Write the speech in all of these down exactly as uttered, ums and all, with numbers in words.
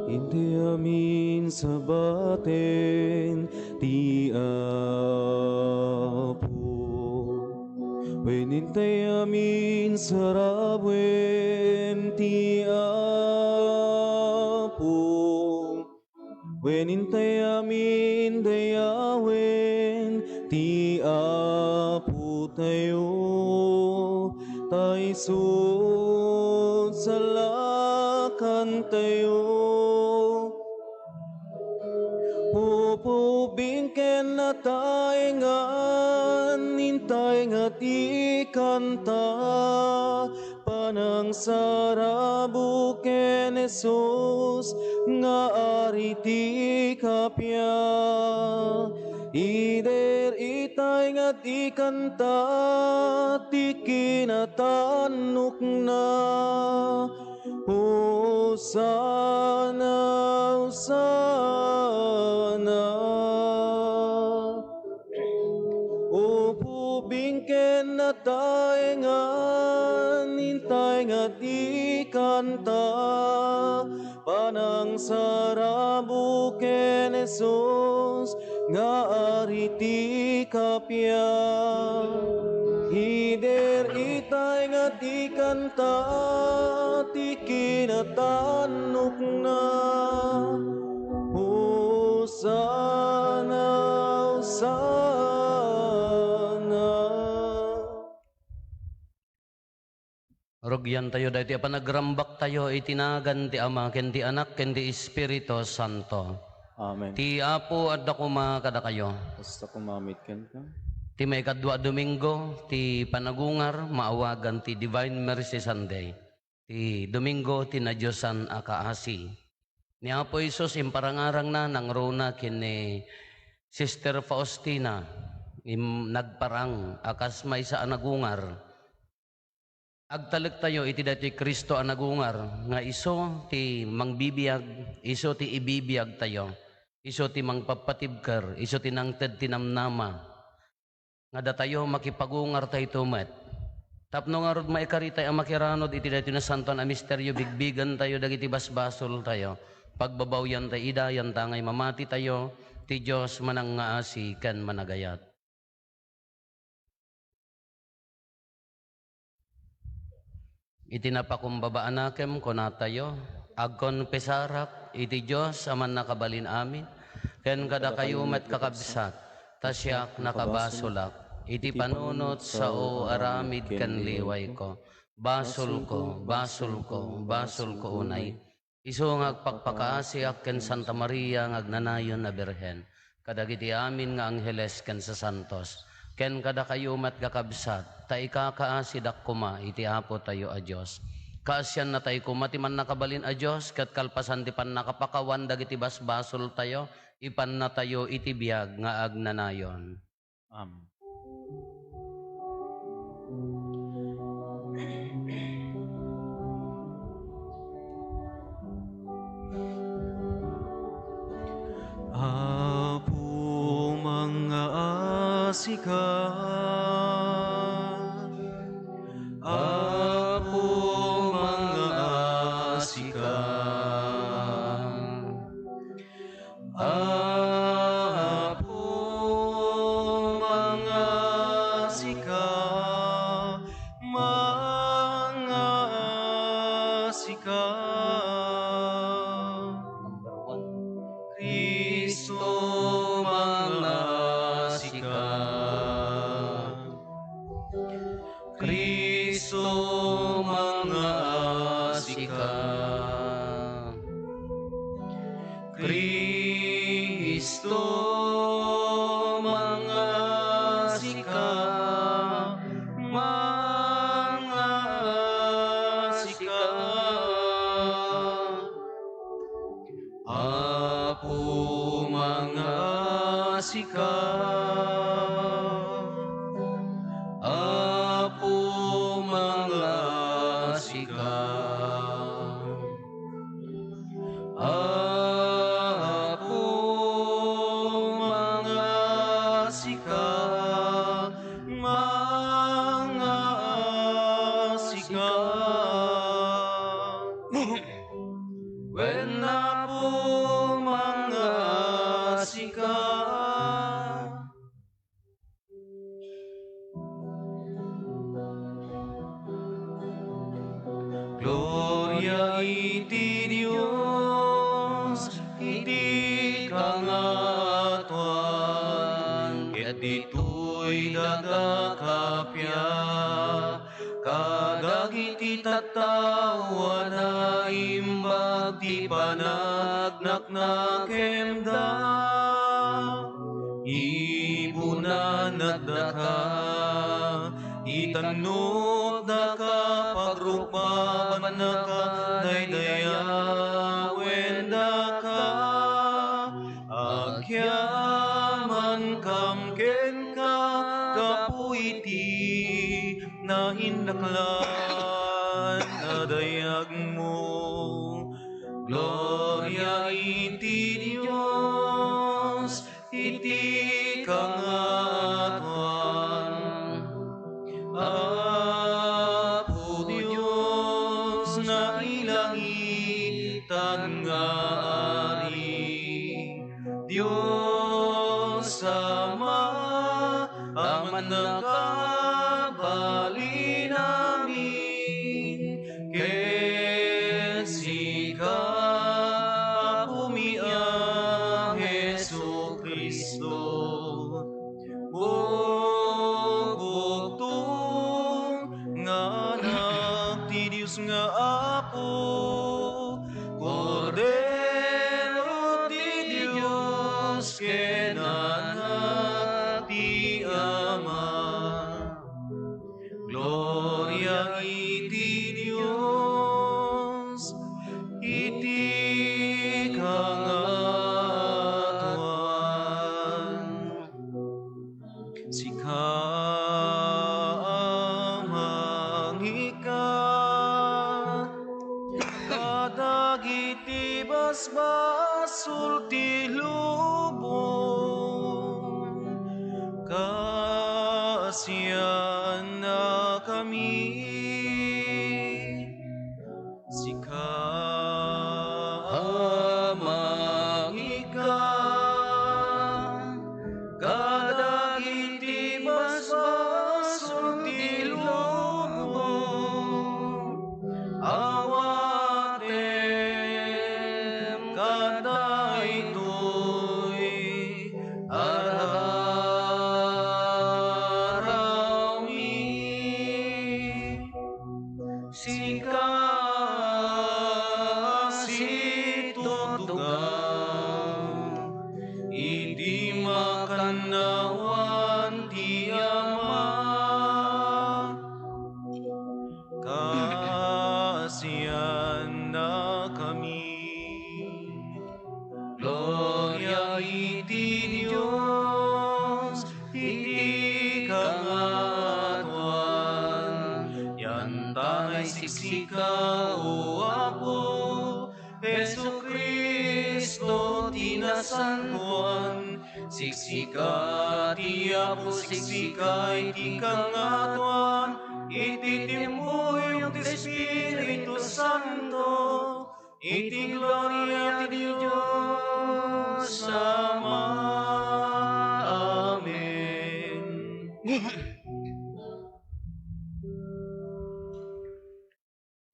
Intay amin sabaten ti Apo, wen intay amin saraben ti Apo, wen intay amin dayawen ti Apo tayo, ta isu salakan tayo. Pupubing ken nataengan, intay nga ti kanta, panangsarabok ken Jesus nga Ari ti kappia. Ider itay nga ti kanta ti kinatannokna. Hosanna, Hosanna. Pupubing ken nataengan, intay nga ti kanta, panangsarabok ken Jesus nga Ari ti kappia. Ider itay nga ti kanta ti kinatannokna. Hosanna, Hosanna. Rugiantayo daytoy a panagrambaktayo iti nagan ti Ama, ken ti Anak, ken ti Espiritu Santo. Amen. Ti Apo adda koma kadakayo. Kasta koma met kenka. Ti maikadua a Domingo ti panagungar, maawagan ti Divine Mercy Sunday. Ti Domingo ti nadiosan a kaasi. Ni Apo Jesus, imparangarangna, nangruna ken ni Sister Faustina, im-, nagparang a kas maysa a nagungar. Agtalektayo iti daytoy Cristo a nagungar nga isu ti mangbibiag, isu ti ibibiagtayo, isu ti mangpapatibker, isu ti nangted ti namnama. Nga datayo makipagungartayto met. Tapno ngarud maikaritay a makiranod iti daytoy nasantoan a misterio, bigbigentayo dagiti basbasoltayo. Pagbabawiantayo ida, yanta ngay mamatitayo, ti Dios manangngaasi ken managayat. Iti napakumbaba a nakem, kunatayo, agkonfesarak iti Dios a Mannakabalin-amin, ken kadakayo met, kakabsat, ta siak nakabasolak iti panunot, sao, aramid ken liwayko. Basolko, basolko, basolko unay. Isu nga agpakpakaasiak ken Santa Maria nga agnanayon a Birhen, kadagiti amin nga angheles ken sasantos, ken kadakayo met, kakabsat, ta ikakaasidak koma iti Apotayo a Dios. Kaasiannatay koma ti Mannakabalin a Dios, ket kalpasan ti pannakapakawan dagiti basbasoltayo, ipannatayo iti biag nga agnanayon. Amen. Apo, mangngaasika. Apo, mangngaasika. Apo, mangngaasika, mangngaasika. Cristo, mangngaasika. Cristo, mangngaasika. Cristo, mangngaasika, mangngaasika. Apo, mangngaasika. Apo, mangngaasika. Apo, mangngaasika, mangngaasika. Wen, Apo, Gloria iti Dios iti kangatoan, ket ditoy daga kappia, kadagiti tattao a naimbag ti panagnak- nakemda, ibunanatdaka, itannotdaka, pagrukbabannaka, daydayawendaka, agyamankam kenka gapu iti naindaklan a dayagmo. Gloria iti Dios iti kangatoan. Apo Dios, nailangitan nga Ari, Dios Ama, Aman a kabalin amin, ket sika, Apomi a Jesu-Cristo, bugbugtong nga Anak ti Dios nga Apo, Kordero ti Dios ken Anak ti Ama. Gloria iti Dios iti kangatoan. Sika a mangika kadagiti basbasol ti lubong, kaasiannakami. Sika a mangika kadagiti basbasol ti lubong, awatem kadaytoy a rarawmi. Sika a situtugaw iti makannawan ti Ama, kaasiannakami. Gloria iti Dios iti kangatoan. Yantangay siksika, O Apo, Jesu-Cristo ti nasantoan. Siksika ti Apo, siksika iti kangatoan, iti timpuyog ti Espiritu Santo, iti gloria ti Dios Ama. Amen.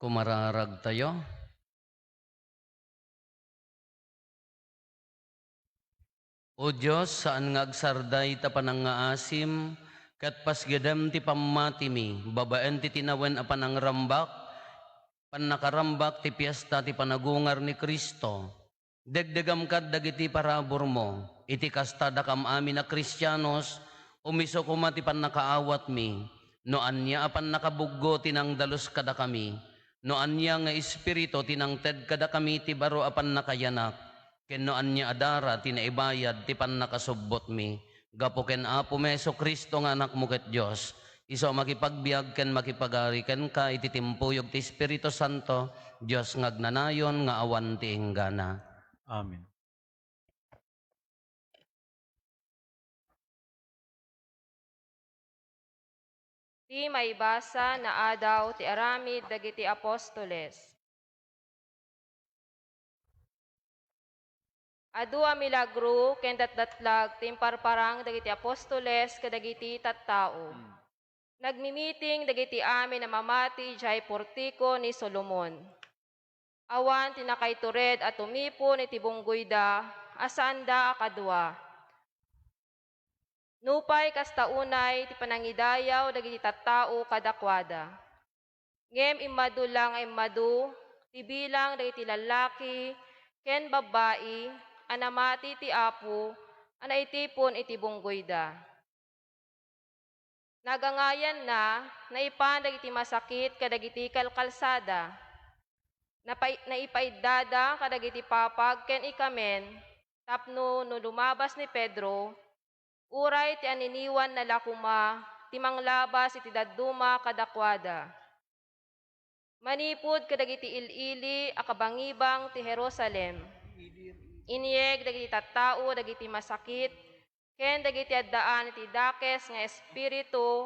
Kumararagtayo. O Dios, saan nga agsarday ta panangngaasim, ket pasgidem ti pammatimi, babaen ti tinawen a panangrambak, pannakarambak ti fiesta ti panagungar ni Cristo. Degdegam kad dagiti paraburmo. Iti kasta, dakam amin a Kristianos, umiso koma ti pannakaawatmi. No ania a pannakabuggo ti nangdalus kadakami, no ania nga espiritu ti nangted kadakami ti baro a pannakayanak, ken no ania a dara ti naibayad ti pannakasubbotmi, gapu ken Apomi Jesu-Cristo nga Anakmo ket Dios, isu a makipagbiag ken makipagari kenka iti timpuyog ti Espiritu Santo, Dios nga agnanayon nga awan ti inggana. Amen. Ti maibasa nga Adaw ti Aramid dagiti Apostoles. Adu a milagro ken datdatlag ti imparparang dagiti apostoles kadagiti tattao. Hmm. Nagmimiting dagiti amin a mamati idiay portiko ni Solomon. Awan ti nakaitured a tumipon iti bunggoyda a saanda a kadua. Nupay kasta unay ti panangidayaw dagiti tattao kadakuada. Ngem immadu la nga immadu ti bilang dagiti lallaki ken babbai a namati ti Apo a naitipon iti bunggoyda. Nagangayanna, naipan dagiti masakit kadagiti kalkalsada. Napai-, naipaiddada kadagiti papag ken ikamen tapno no lumabas ni Pedro, uray ti aniniwanna la koma ti manglabas iti dadduma kadakuada. Manipud kadagiti il-ili a kabangibang ti Jerusalem, iniyeg dagiti tattao dagiti masakit ken dagiti addaan iti dakes nga espiritu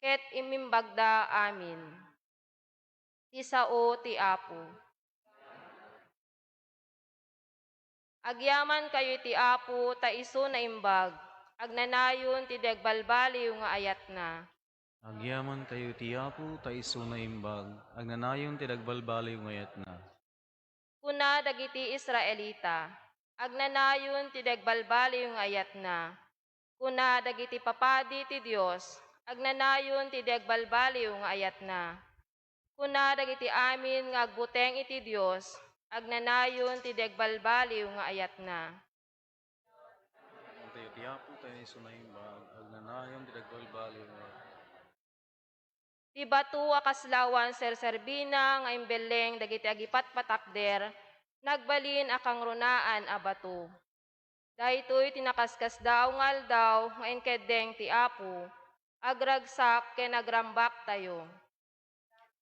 ket immimbagda amin. Ti sao ti Apo. Agyamankayo iti Apo ta isu naimbag, agnanayon ti di agbalbaliw nga ayatna. Agyamankayo iti Apo ta isu naimbag, agnanayon ti di agbalbaliw nga ayatna. Kuna dagiti Israelita, agnanayon ti di agbalbaliw nga ayatna. Kuna dagiti papadi ti Dios, agnanayon ti di agbalbaliw nga ayatna. Kuna dagiti amin nga agbuteng iti Dios, agnanayon ti di agbalbaliw nga ayatna. Agyamankayo iti Apo ta isu naimbag, agnanayon ti di agbalbaliw nga ayatna. Ti bato a kaslawan serserbina nga imbelleng dagiti agipatpatakder, nagbalin a kangrunaan a bato. Daytoy ti nakaskasdaaw nga aldaw nga inkeddeng ti Apo, agragsak ken agrambaktayo.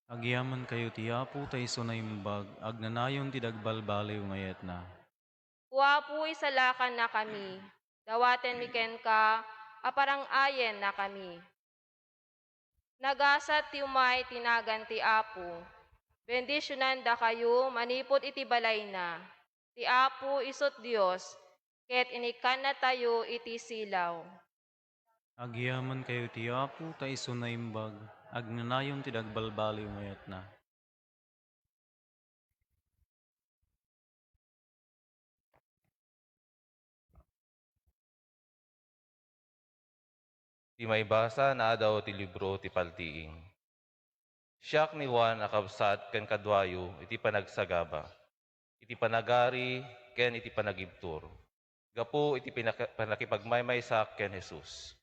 Agyamankayo ti Apo ta isu naimbag, agnanayon ti di agbalbaliw nga ayatna. O Apo, isalakannakami, dawatenmi kenka a parang-ayennakami. Nagasat ti umay ti nagan ti Apo. Bendisionandakayo manipud iti balayna. Ti Apo isut' Dios, ket inikkannatayo iti silaw. Agyamankayo ti Apo ta isu naimbag, agnanayon ti di agbalbaliw nga ayatna. Ti maibasa nga adda ti libro ti Paltiing. Siak ni Juan a kabsat ken kaduayo iti panagsagaba, iti panagari ken iti panagibtur, gapu iti pinaka-, pannakipagmaymaysak ken Jesus.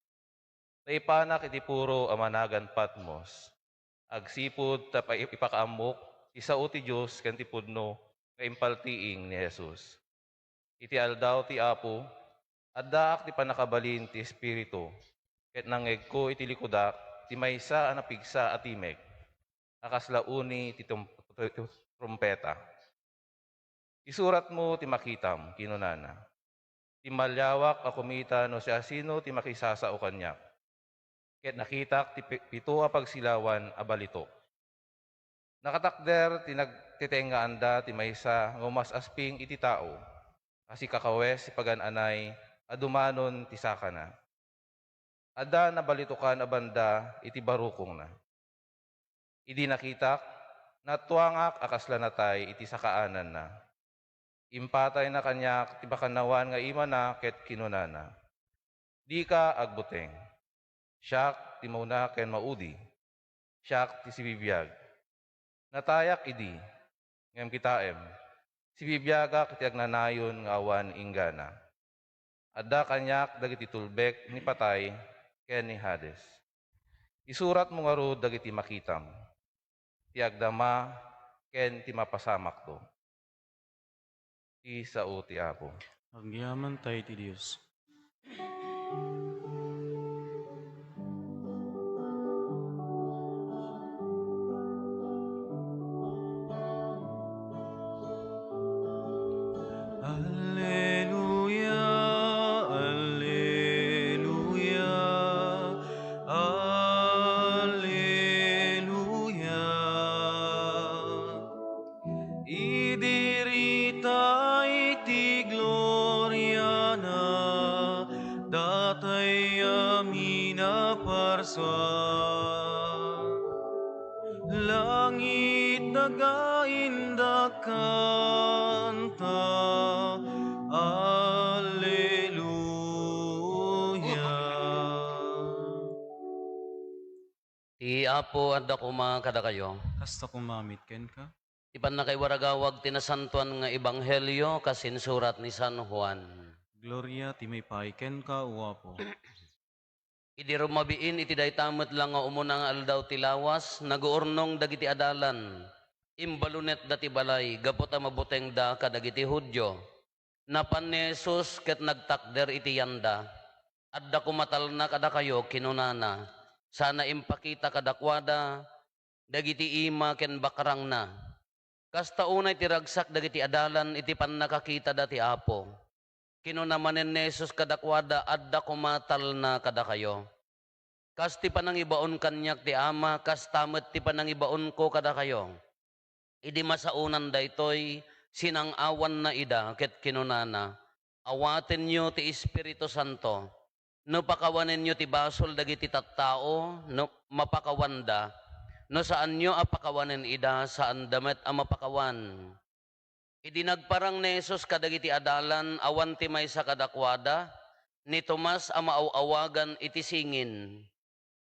Naipanak iti puro a managan Patmos, agsipud ta pa-, ipakaammok ti sao ti Dios ken ti pudno nga impaltiing ni Jesus. Iti aldaw ti Apo, addaak ti pannakabalin ti Espiritu, ket nangngegko iti likudak ti maysa a napigsa a timek, a kasla uni ti tum-, ti trumpeta. "Isuratmo ti makitam," kinunana. Timmaliawak a kumita no siasino ti makisasao kaniak. Ket nakitak ti pi-, pito a pagsilawan a balitok. Nakatakder ti nagtetengngaanda ti maysa nga umas-asping iti tao, a sikakawes ti pagan-anay a dumanon ti sakana. Adda nabalitokan a banda iti barukongna. Idi nakitak, natuangak a kasla natay iti sakaananna. Impatayna kaniak ti makannawan nga imana ket kinunana, "Dika agbuteng. Siak ti mauna ken maudi. Siak ti sibibiag. Natayak idi, ngem kitaem, sibibiagak iti agnanayon nga awan inggana. Adda kaniak dagiti tulbek ni patay ken ni Hades. Isuratmo ngarud dagiti makitam, ti agdama ken ti mapasamakto." Ti sao ti Apo. Agyamankay ti Dios. Alleluia, alleluia, alleluia. Idi rita iti gloriana, datay amin a parsua. Nagaindakan ta. Alleluia. Ti Apo adda koma kadakayo. Kasta koma met kenka. Ti pannakaiwaragawag ti nasantoan nga ebanghelio kas insurat ni San Juan. Gloria ti maipaay kenka, O Apo. Idi rumabiin iti dayta met la nga umuna nga aldaw ti lawas, naguurnong dagiti adalan. Imbalunetda ti balay gapu ta mabutengda kadagiti Judio. Napan ni Jesus ket nagtakder iti yanda. "Adda koma talna kadakayo," kinunana, sana impakita kadakuada dagiti ima ken bakrangna. Kasta unay ti ragsak dagiti adalan iti pannakakitada ti Apo. Kinuna manen ni Jesus kadakuada, "Adda koma talna kadakayo. Kas ti panangibaon kaniak ti Ama, kasta met ti panangibaonko kadakayo." Idi masaonan daytoy, sinang-awanna ida ket kinunana, "Awatenyo ti Espiritu Santo. No pakawanenyo ti basol dagiti tattao, no mapakawanda. No saanyo a pakawanen ida, saanda met a mapakawan." Idi nagparang ni Jesus kadagiti adalan, awan ti maysa kadakuada, ni Tomas a maaw-awagan iti Singin.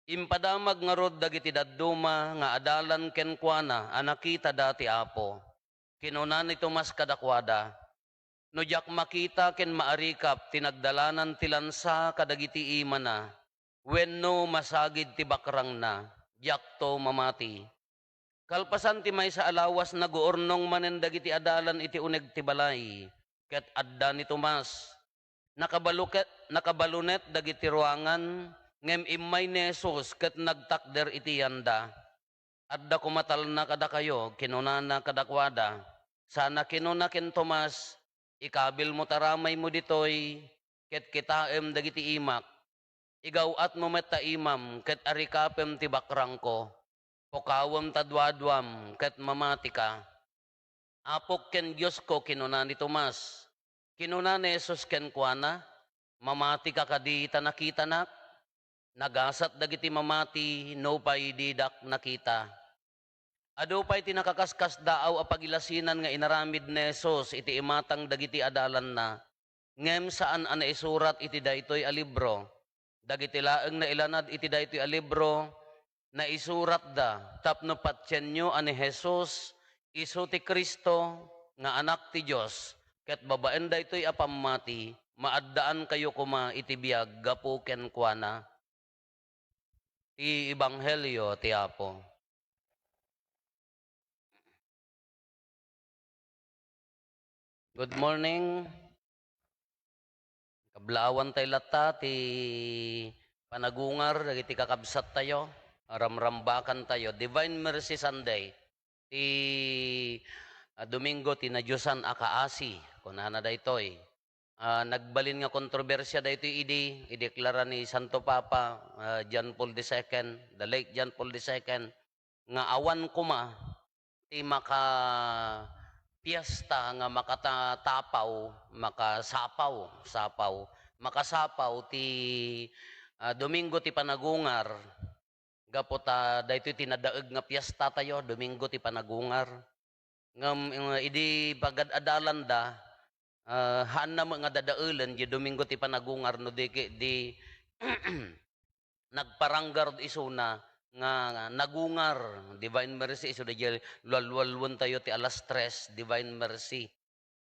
Impadamag ngarud dagiti dadduma nga adalan kenkuana a nakitada ti Apo. Kinuna ni Tomas kadakuada, "No diak makita ken maarikap ti nagdalanan ti lansa kadagiti imana, wenno masagid ti bakrangna, diakto mamati." Kalpasan ti maysa a lawas, naguurnong manen dagiti adalan iti uneg ti balay, ket adda ni Tomas. Nakabaluket-, nakabalunet dagiti ruangan, ngem immay ni Jesus ket nagtakder iti yanda. "Adda koma talna kadakayo," kinunana kadakuada. Sana kinuna ken Tomas, "Ikabilmo taramaymo ditoy, ket kitaem dagiti imak. Igaw-atmo met ta imam, ket arikapem ti bakrangko. Pukawem ta duaduam, ket mamatika." "Apok ken Diosko," kinuna ni Tomas. Kinuna ni Jesus kenkuana, "Mamatika kadi ta nakitanak? Nagasat dagiti mamati nupay didak nakita." Adu pay ti nakaskasdaaw a pagilasinan nga inaramid ni Jesus iti imatang dagiti adalanna, ngem saan a naisurat iti daytoy a libro. Dagiti laeng nailanad iti daytoy a libro, naisuratda tapno patienyo a ni Jesus isu ti Cristo nga Anak ti Dios, ket babaen daytoy a pammati, maaddaankayo koma iti biag gapu kenkuana. Ti Ebanghelio ti Apo. Good morning. Kablaawan tayo latta ti panagungar dagiti kakabsat tayo. Ramrambakan tayo. Divine Mercy Sunday. Ti, ah, Domingo ti nadiosan a kaasi, kunana daytoy. Ah, nagbalin nga kontrobersia daytoy idi ideklara ni Santo Papa, ah, John Paul the Second, the late John Paul the Second, nga awan koma ti makapiesta nga makatatapaw, makasapaw, sapaw, makasapaw ti, ah, Domingo ti Panagungar. Gapu ta daytoy ti nadaeg nga piesta tayo, Domingo ti Panagungar. Ngem, eh, idi pagad-adalanda, ah, haanna met nga dadaelen di Domingo ti Panagungar no di ke-, di nagparanggar isuna nga nagungar, Divine Mercy, isu daydiay lualualuentayo ti alas tres, Divine Mercy.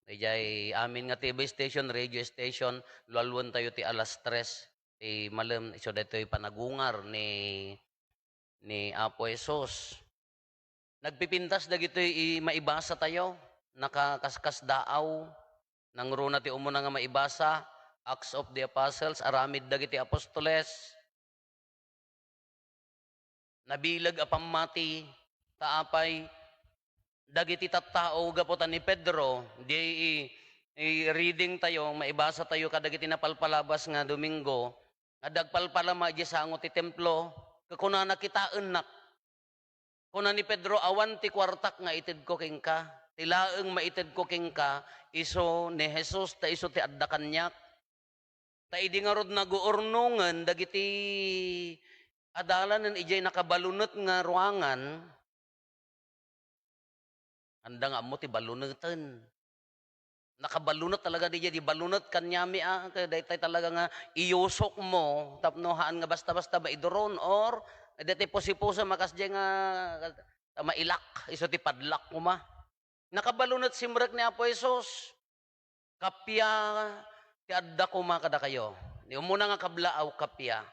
Daydiay amin nga T V station, radio station, lualuentayo ti alas tres ti malem, isu daytoy panagungar ni, ni Apo Jesus. Nagpipintas dagitoy i-, maibasa tayo, nakakaskasdaaw. Nangruna ti umuna nga maibasa, Acts of the Apostles, aramid dagiti apostoles. Nabileg a pammati, ta apay, dagiti tattao gapu ta ni Pedro, di i-, i-reading tayo, maibasa tayo kadagiti napalpalabas nga Domingo, nga dagpalpalama idiay sango ti templo, ket kunana, "Kitaennak." Kuna ni Pedro, "Awan ti kuartak nga itedko kenka. Ti laeng maitedko kenka, isu ni Jesus, ta isu ti adda kaniak." Ta idi ngarud naguurnongen dagiti adalanen idiay nakabalunet nga ruangan, Anda nga ammo ti baluneten. Nakabalunet talaga diay, di balunet kaniami, ah, kaya daytay talaga nga iyusok mo tapno haan nga basta-basta maiduron or daytay pusi-pusi makas diay nga ta mailak, isu ti padlak koma. Nakabalunet simrek ni Apo Jesus. Kappia ti adda koma kadakayo. Ni umuna nga kablaaw, kappia.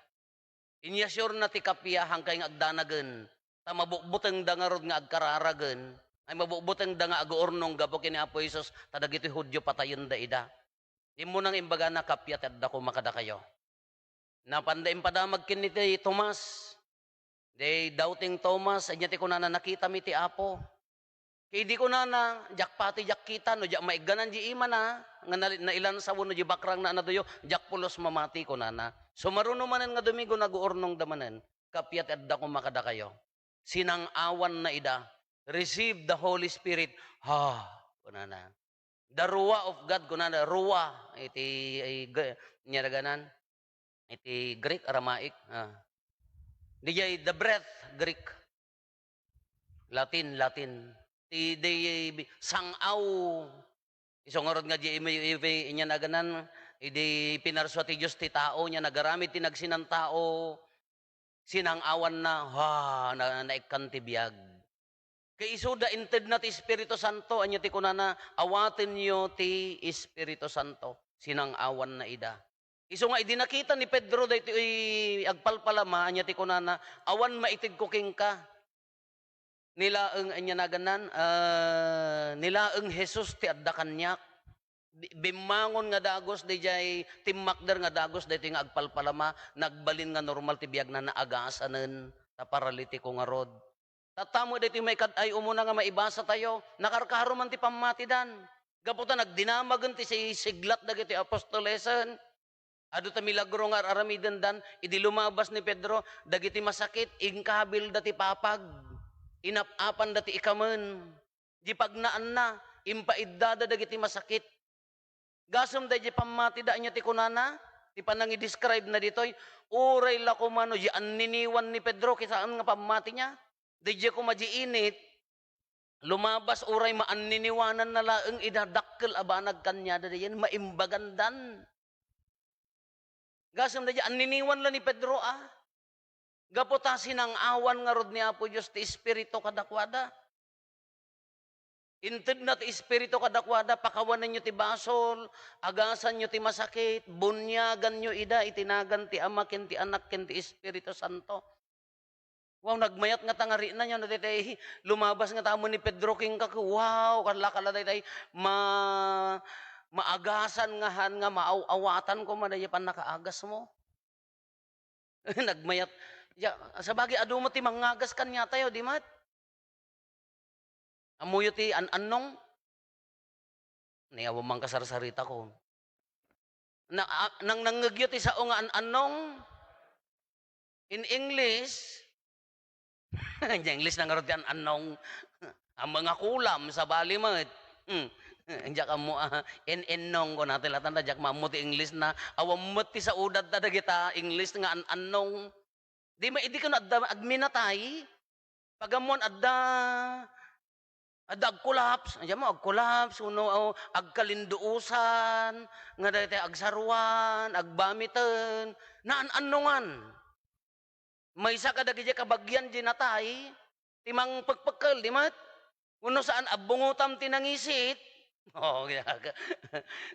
Inyasure na ti kappia, hankay nga agdanagen, ta mabukbutengda ngarud nga agkararagen, ay mabukbutengda nga aguurnong gapu ken ni Apo Jesus, ta dagiti Judio patayenda ida. Immuna nga imbagana, kappia ti adda koma kadakayo. Napanda impadamag ken ni Tomas. Di doubting Thomas, ania ti kunana, "Nakitami ti Apo." Ket idi kunana, "Diak pati diak kita, no diak maigganan di imana, nga nali-, nailansa wenno di bakrangna a naduyo, diak pulos mamati," kunana. Sumaruno manen nga Domingo, naguurnongda manen. Kappia ti adda koma kadakayo. Sinang-awanna ida. Receive the Holy Spirit. Ha, kunana. The Ruah of God, kunana, Ruah, iti, ay, Gre-, nia daganan? Iti Greek, Aramaic, ah. Diay the breath, Greek. Latin, Latin. Ti, di, sang-aw. Isu ngarud nga di, imi-, imi-, inya naganan, idi pinarsua ti Dios ti tao, nia nagaramid ti nagsinantao, sinang-awanna, ha, na, naikkan ti biag. Ket isuda, intedna ti Espiritu Santo, ania ti kunana, "Awatenyo ti Espiritu Santo." Sinang-awanna ida. Isu nga idi nakita ni Pedro daytoy agpalpalama, ania ti kunana, "Awan maitedko kenka." Ni laeng, ania naganan, ah, ni laeng Jesus ti adda kaniak. Bi-, bimmangon nga dagus diay, timmakder nga dagus daytoy nga agpalpalama, nagbalin nga normal ti biagna, naagasanen, ta paralitiko ngarud. Tatta met daytoy maikad-ay umuna nga maibasatayo, nakarkaro man ti pammatidan. Gapu ta nagdinamagen ti si-, siglat dagiti apostolesen. Adu ta milagro nga ar-aramidendan, idi lumabas ni Pedro, dagiti masakit, inkabilda ti papag, inap-apanda ti ikamen. Di pagnaanna, impaiddada dagiti masakit. Gasem daydi pammatida, ania ti kunana? Ti panangidescribe na ditoy, uray la koma no di anniniwan ni Pedro, ket saan nga pammati nia. Daydi koma di init, lumabas uray maanniniwananna laeng ida dakkel a banag kaniada, diay maimbagandan. Gasem daydi anniniwan la ni Pedro, a. Gapu ta sinang-awan ngarud ni Apo Dios ti Espiritu kadakuada. Intedna ti Espiritu kadakuada, pakawanenyo ti basol, agasanyo ti masakit, buniaganyo ida iti nagan ti Ama ken ti Anak ken ti Espiritu Santo. Wow, nagmayat nga tangarina niya, no, daytay lumabas nga tamo ni Pedro kenka, wow, kala, kala daytay ma-, maagasan nga han nga maaw-awatan koma daydi pannakaagasmo. Nagmayat. Ya, sabagay, adu met ti mangngagas kaniatayo, di met? Ammoyo ti an-annong? Ni awan man kasarsaritakon. Na, a, nang nangngegyo ti sao nga an-annong? In English, diay English na ngarud ti an-annong. Ammom nga kulam, sabali met. Hmm. Diak ammo, ah, en-, ennong, kuna ti latanda, diak maammo ti English na. Awan met ti saudadta dagita English nga an-annong. Di ma-, idi kano adda agminatay, pag-ammoan adda, adda agkolaps, ania mo, agkolaps, wenno, o, agkalinduosan, nga daytay agsaruan, agbamiten, naan-annongan. Maysa kadagiti kabagian di natay, ti mangpekpekkel, di met? Wenno saan a bungotam ti nangisit? Oo, kaya ka.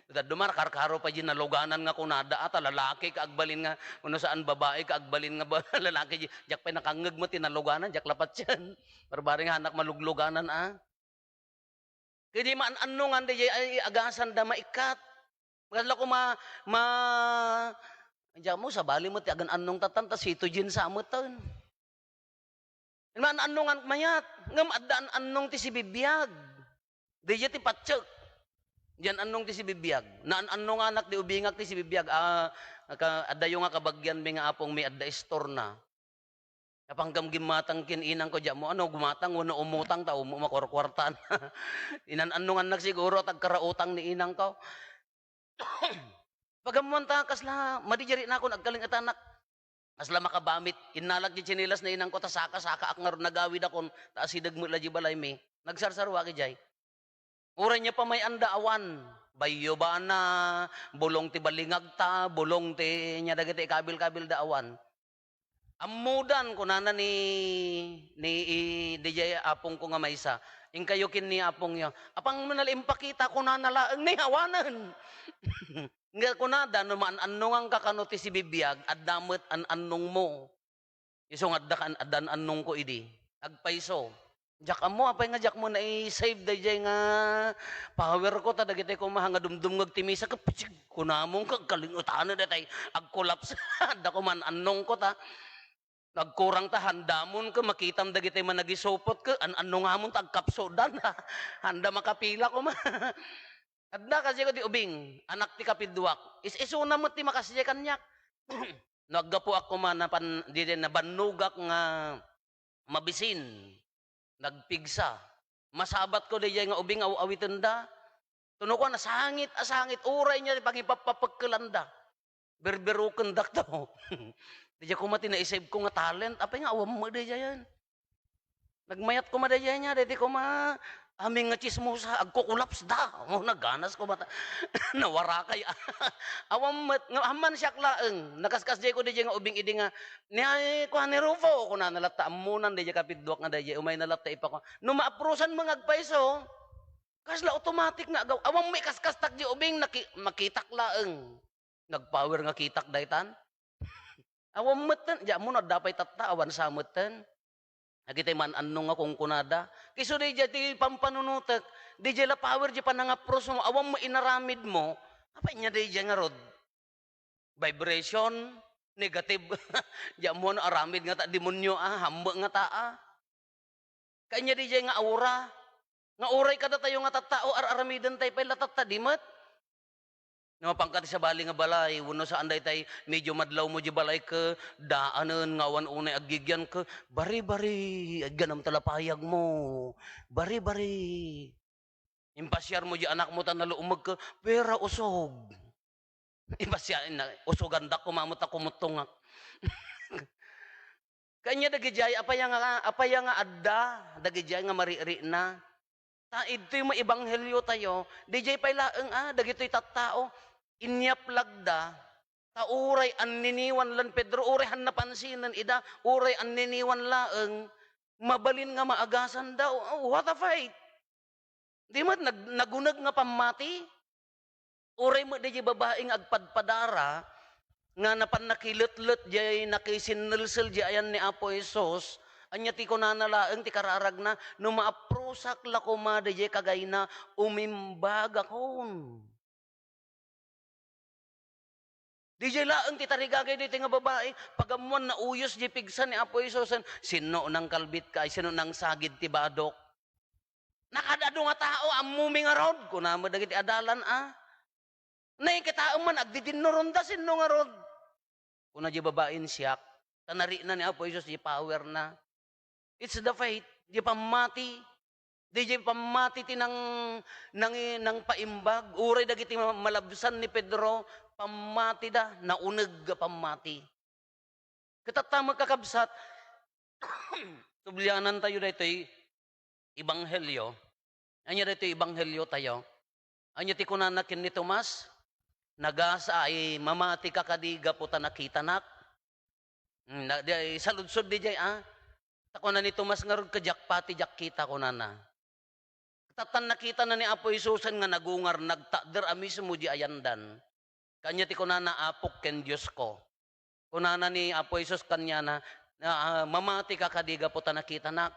Dadduma, karkaro pay di naluganan nga kunada, a, ta lalaki ka agbalin nga, wenno saan babae ka agbalin nga ba-, lalaki di, diak pay nakangngeg met ti naluganan, diak la patien. Barbari nga anak malugluganan, a. Ket di maan-annongan, di ay agasanda maikkat. Kasla koma, ma-, diak mo, sabali met ti agan-annong tatan, ta sito di sa meten. Maan-annongan mayat, ngem adda an-annong ti sibibiag. Daydiay ti patiek. Diay an-annong ti sibibiag. Naan-annonganak ti ubingak ti sibibiag. Ah, ka-, addayo nga kabagianmi nga apongmi adda istorna. Apankam gimmatang ken inangko, diak mo, ano, gumatang, wenno umutang, ta umu-, makuarkuartan. Inan-annongannak siguro, ta agkarautang ni inangko. Pag-ammoanta, kasla, madi di rinakon, agkalingetannak. Kasla makabamit, innalak di tsinelas ni inangko, ta saka-sakaak ngarud, nagawidakon, ta asideg met la di balaymi. Nagsarsarua idiay. Uray nia pay may-anda awan. Bayubana, bulong ti balingagta, bulong ti nia dagiti ikabil-kabilda awan. Ammodan, kunana ni, ni, i-, diay apongko nga maysa. Inkayo ken ni apongyo. Apang mo nala impakita, kunana laeng ni awanen. Nga kunada, no maan-annonganka kano ti sibibiag, adda met an-annongmo. Isu nga adda kan-, adda an-annongko idi. Agpayso. Diak ammo, apay nga diak mo nai-save daydiay nga powerko, ta dagiti koma nga dumdumngeg ti misa, ket pitsig, kunamon, kagkalingutan daytay, agkolaps. Adda koma an-annongko, ta nagkurang ta, handamon ket makitam dagiti managisupot, ket an-annongamon ta agkapsudan. Handa makapila koma. Adda kasi ko di ubing, anak ti kapidduak. Is-isuna met ti makasdiay kaniak. No aggapuak koma napan-, di, di, nabannogak nga mabisin, nagpigsa. Masabatko daydiay nga ubing aw-awitenda. Tuno ko, nasangit a sangit, uray nia ti pangipappapekkelanda. Berberokendak to. Daydiay koma ti naisave ko nga talent. Apay nga awan mo daydiayen? Nagmayat koma daydiay nia, daydi koma, amin nga tsismosa, agkukulapsda. Oh, naganas koma ta-, nawarakay. Awan met, nga, amman siak laeng, nakaskasdiay ko daydiay nga ubing idi nga, ni, ay, kuan ni Rufo, kunana latta, ammonan daydiay kapidduak nga daydiay, umayna latta ipakua. No maaprosan mo nga agpayso, kasla automatic nga agaw, awan mo ikaskastak di ubing, naki-, makitak laeng. Nagpower nga kitak daytan. Awan metten, di ammo no adda pay tatta, awan sa metten. Dagiti man-annong nga kunkunada. Isu daydiay ti pampanunotek, daydiay la power di panangapros mo, awan mo inaramid mo, apay nia daydiay ngarud? Vibration, negative. Di ammo no aramid nga ta demonyo a, hambe nga taa. Kanya daydiay nga aura. Nga uray kadatayo nga tattao, ar-aramiden tayo pay la tatta, di met. No, mapangka ti sabali nga balay, wenno saan daytay, medyo madlaw mo di balay ke, daanen, nga awan unay aggigian ke, bari-bari, agganam ta lapayag mo. Bari-bari. Impasiar mo di anak mo ta naluumeg ke, pera usog. Impasiar, na, usugandak koma met ta kumuttongak. Kanya dagidiay, apaya nga, apaya nga adda, dagidiay nga marikna. Ta idtoy maebanghelio tayo, didiay pay laeng a, dagitoy tattao, inyaplag da, ta uray anniniwan lan Pedro, uray han napansinen ida, uray anniniwan laeng, mabalin nga maagasan da. Oh, what a fight! Di met nag-, naguneg nga pammati? Uray met daydiay babai nga agpadpadara, nga napan nakiletlet diay nakisinnelsel diay ayan ni Apo Jesus, ania ti kunana laeng ti kararagna, "No maaprosak la koma daydiay kagayna, umimbagakon." Didiay laeng ti tarigagay daytoy nga babai, pagammoan nauyos diay pigsa ni Apo Jesus, "Sinno nangkalbit ka, ay sinno nangsagid ti badok?" Nakaad-adu nga tao, ammomi ngarud, kuna met dagiti adalan a. Nakitaem man, agdidinnuronda, "Sinno ngarud?" Kuna diay babain, "Siak." Ta narikna ni Apo Jesus diay powerna. It's the faith, diay pammati. Diay pammati ti nang-, nang-, nangpaimbag. Uray dagiti ma-, malabsan ni Pedro, pammatida, nauneg a pammati. Ket tatta met, kakabsat, sublianantayo daytoy ebanghelio. Ania daytoy ebangheliotayo? Ania ti kunana ken ni Tomas? "Nagasa ay mamatika kadi gapu ta nakitanak." Hmm, na, di, saludsod diay, a? Ta kuna ni Tomas ngarud, "Ket diak pati, diak kita," kunana. Tattan nakitana ni Apo Jesusen nga nagungar, nagtakder a mismo di ayandan. Kanya ti kunana, "Apok ken Diosko." Kunana ni Apo Jesus kaniana, "Ah, ah, mamatika kadi gapu ta nakitanak?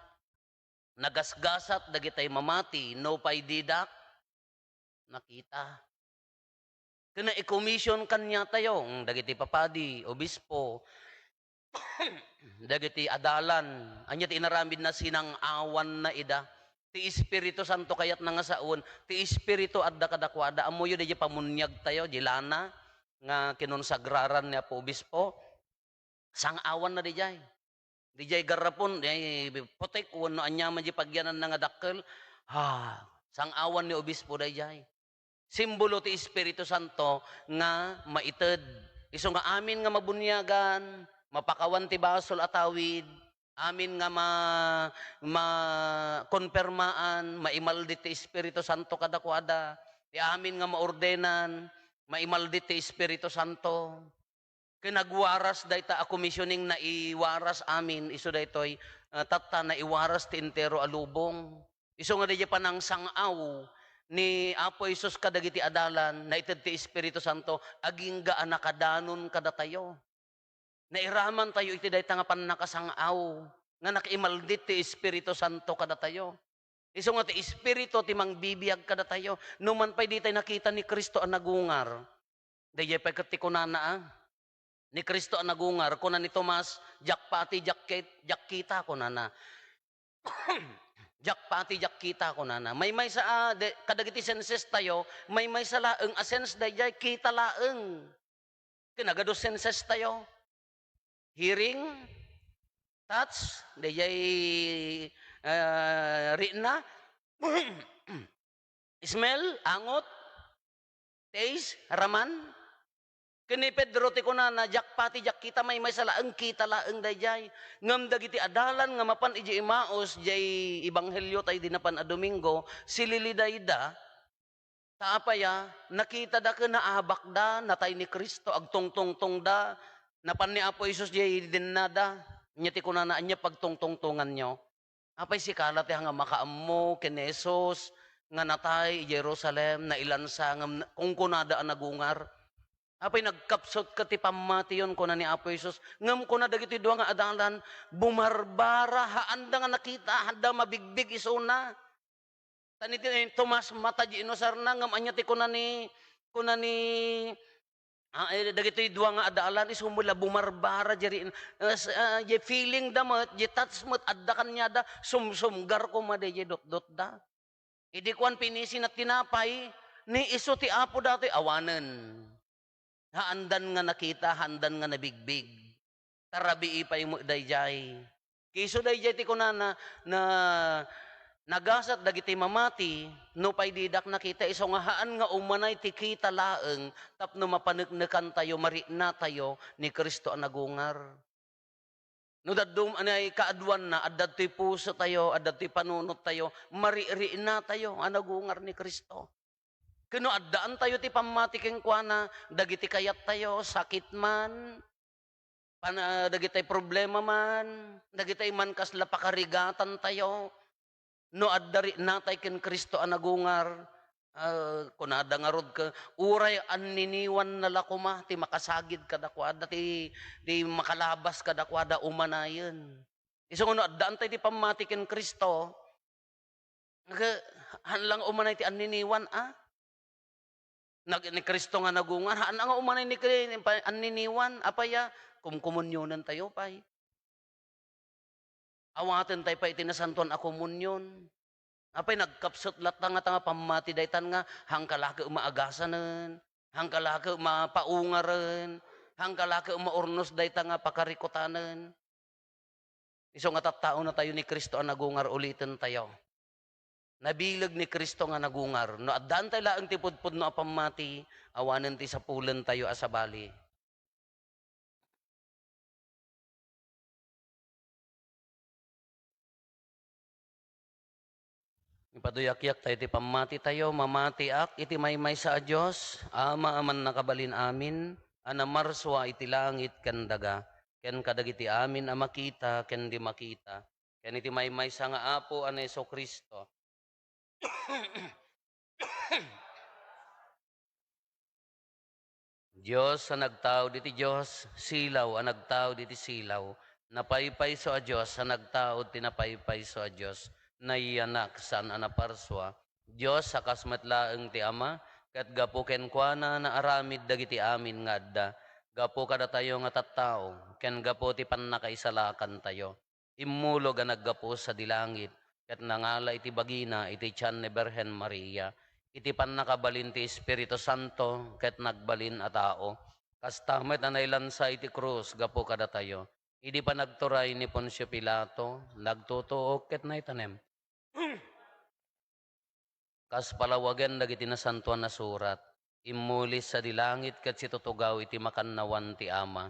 Nagasgasat dagitay mamati, nupay didak nakita." Ken na-commission kaniatayo, mm, dagiti papadi, obispo, dagiti adalan, ania ti inaramidna? Sinang-awanna ida. Ti Espiritu Santo kayatna nga sawen, ti Espiritu adda kadakuada. Ammoyo diay pamuniagtayo, di lana nga kinonsagraran ni Apo Obispo. Sang-awanna diay. Diay garrapon, diay putik, wenno aniaman diay pagyananna nga dakkel. Ha, sang-awan ni Obispo daydiay. Simbolo ti Espiritu Santo nga maited. Isu nga amin nga mabuniagan, mapakawan ti basol a tawid, Amin nga ma-, ma-, konpermaan, maimaldit ti Espiritu Santo kadakuada. Ti amin nga maordenan, maimaldit ti Espiritu Santo. Ken nagwaras dayta a commissioning, naiwaras amin isu daytoy, ah, tatta, naiwaras ti entero a lubong. Isu nga daydiay panangsang-aw ni Apo Jesus kadagiti adalan, naited ti Espiritu Santo, agingga a nakadanon kadatayo. Nairamantayo iti dayta nga pannakasang-aw nga nakimaldit ti Espiritu Santo kadatayo. Isu nga ti Espiritu ti mangbibiag kadatayo. Numan pay ditay nakita ni Cristo a nagungar. Daydiay pay ket ti kunana, a, ni Cristo a nagungar, kuna ni Tomas, "Diak pati, diak ket-, diak kita," kunana. "Diak pati, diak kita," kunana. Maymaysa a, de-, kadagiti senses tayo, maymaysa laeng a sense daydiay, kita laeng. Ken nagadu senses tayo. Hearing, touch, daydiay, ah, ri'na, smell, angot, taste, raman. Ken ni Pedro ti kunana, "Diak pati, diak kita," maymaysa laeng, kita laeng daydiay. Ngem dagiti adalan nga mapan idiay Emmaus, diay ebanghelio tayo idi napan a Domingo, sililidayda, ta apay a, nakitada ken naabakda, natay ni Cristo, agtungtungtongda, napan ni Apo Jesus diay dennada. Ania ti kunana, "Ania pagtungtungtonganyo? Apay sika la ti nga makaammo ken ni Jesus nga natay idiay Jerusalem, nailansa, ngem na-, kunkunada a nagungar? Apay nagkapsutka ti pammatiyon?" kuna ni Apo Jesus. Ngem kuna dagitoy dua nga adalan, bumarbara, haanda nga nakita, haanda mabigbig isuna. Ta ni Tomas, mata diay inusarna, ngem ania ti kuna ni, kuna ni, ah, eh, dagitoy dua nga adalan, isu met la bumarbara diay, ah, s-, ah, diay feeling da met, diay touch met, adda kaniada, sumsumgar koma daydiay dotdotda. Idi kuan, pinisina tinapay, ni isu ti Apo datoy, awanen. Haandan nga nakita, haandan nga nabigbig. Ta rabii pay met daydiay. Ket isu daydiay ti kunana, na nagasat dagiti mamati, nupay didak nakita, isu nga haan nga umanay ti kita laeng tapno mapaneknekantayo, mariknatayo ni Cristo a nagungar. No daddum-, anay kaaduanna, adda toy pusotayo, adda toy panunottayo, mariknatayo a nagungar ni Cristo. Ken no addaantayo ti pammati kenkuana, dagiti kayattayo, sakit man, pan-, ah, dagitay problema man, dagitay man kasla pakarigatantayo, no adda riknatay ken Cristo a nagungar, ah, kunada ngarud ket, uray anniniwanna la koma ti makasagid kadakuada, ti, ti makalabas kadakuada umanayen. Isu nga no addaantay ti pammati ken Cristo, Aga, haan lang umanay ti anniniwan, a? Nag-, ni Cristo nga nagungar, haan nga umanay ni Cri-, pa-, anniniwan. Apay a, kumkomunionentayo pay. Awatentayo pay iti nasantoan a komunion. Apay, nagkapsut latta nga ta nga pammati daytan nga, hangka la ket maagasanen, hangka la ket mapaungaren, hangka la ket maurnos dayta nga pakarikutanen. Isu nga tattaonatayo ni Cristo a nagungar, ulitentayo. Nabileg ni Cristo nga nagungar. No addaantay laeng ti pudpudno a pammati, awanen ti sapulentayo a sabali. Ipaduyakyak tayo ti pammati tayo. Mamatiak iti maymaysa a Dios, Ama a mannakabalin amin, a namarsua iti langit ken daga, ken kadagiti amin a makita ken di makita, ken iti maymaysa nga Apo a ni Jesu-Cristo. Dios a nagtaud iti Dios, silaw a nagtaud iti silaw, napaypayso a Dios a nagtaud ti napaypayso a Dios, nayanak, saan a naparsua, Dios a kas met laeng ti Ama, ket gapu kenkuana naaramid dagiti amin nga adda, gapu kadatayo nga tattao, ken gapu ti pannakaisalakantayo. Immulog a naggapu sadi langit, ket nangala iti bagina iti tian ni Birhen Maria, iti pannakabalin ti Espiritu Santo, ket nagbalin a tao. Kasta met a nailansa iti krus gapu kadatayo. Idi panagturay ni Poncio Pilato, nagtutuok ket naitanem. Kas palawagen dagiti Nasantoan a Surat, immuli sadi langit ket situtugaw iti makannawan ti Ama.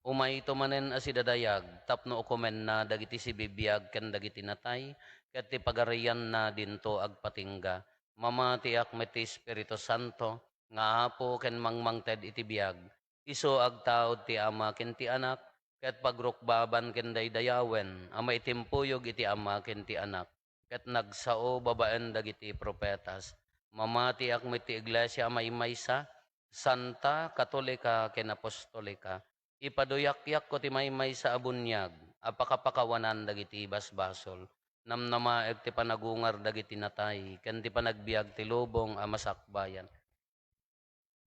Umayto manen a sidadayag tapno ukomenna dagiti sibibiag ken dagiti natay, ket ti pagarianna dinto agpatingga. Mamatiak met ti Espiritu Santo nga Apo ken mangmangted iti biag. Isu agtaud ti Ama ken ti Anak, ket pagrukbaban ken daydayawen a maitimpuyog iti Ama ken ti Anak, ket nagsao babaen dagiti profetas. Mamatiak met ti iglesia a maymaysa, santa, katolika, ken apostolika. Ipaduyakyakko ti maymaysa a buniag a pakapakawanan dagiti basbasol. Namnamaek ti panagungar dagiti natay, ken ti panagbiag ti lubong a masakbayan.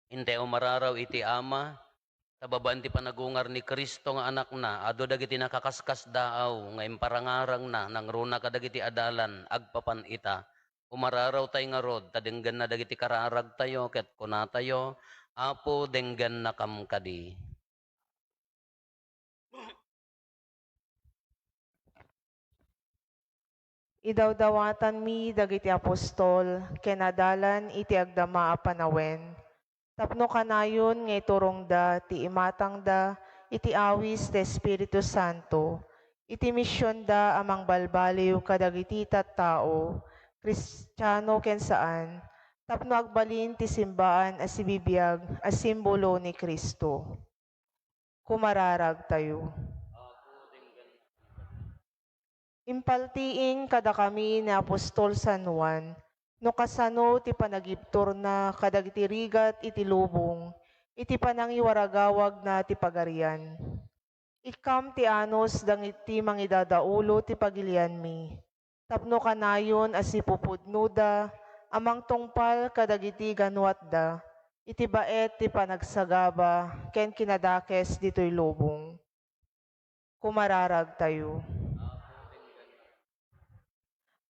Intay umararaw iti Ama, ta babaen ti panagungar ni Cristo nga Anakna, adu dagiti nakakaskasdaaw nga imparangarangna nangruna kadagiti adalan agpapan ita. Umararawtay ngarud ta denggenna dagiti kararagtayo ket kunatayo, Apo, denggennakam kadi. Idawdawatanmi dagiti apostol ken adalan iti agdama a panawen, tapno kanayon nga iturongda ti imatangda iti awis ti Espiritu Santo, iti misionda a mangbalbaliw kadagiti tattao, Kristiano ken saan, tapno agbalin ti simbaan a sibibiag a simbolo ni Cristo. Kumararagtayo. Impaltiing kadakami ni apostol San Juan no kasano ti panagibturna kadagiti rigat iti lubong iti panangiwaragawagna ti Pagarian. Ikkam ti anus dagiti mangidadaulo ti pagilianmi, tapno kanayon a sipupudnoda a mangtungpal kadagiti ganuatda iti baet ti panagsagaba ken kinadakes ditoy lubong. Kumararagtayo.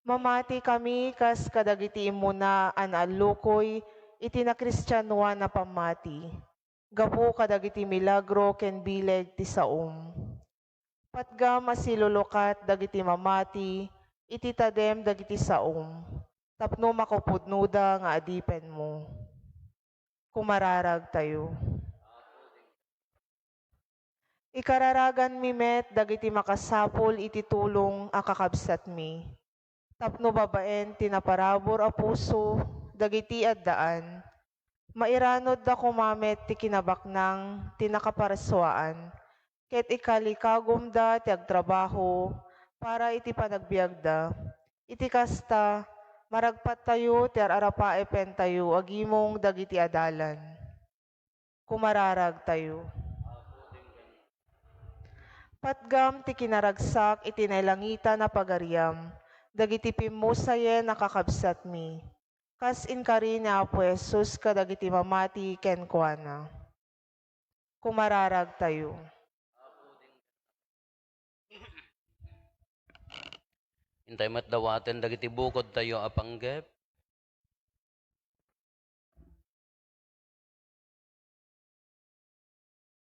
Mamatikami kas kadagiti immuna a naallukoy iti nakristianoan a pammati, gapu kadagiti milagro ken bileg ti saom. Patgam a silulukat dagiti mamati iti tadem dagiti saom, tapno makapudnoda nga adipenmo. Kumararagtayo. Ikararaganmi met dagiti makasapul iti tulong a kakabsatmi, tapno babaen ti naparabur a puso dagiti addaan, mairanudda koma met ti kinabaknang ti nakaparsuaan, ket ikalikagumda ti agtrabaho para iti panagbiagda. Iti kasta, maragpattayo ti ar-arapaepentayo agimong dagiti adalan. Kumararagtayo. Patgam ti kinaragsak iti nailangitan a pagariam dagiti pimmusayen a kakabsatmi, kas inkari ni Apo Jesus kadagiti mamati kenkuana. Kumararagtayo. Intay met dawaten dagiti bukodtayo a panggep.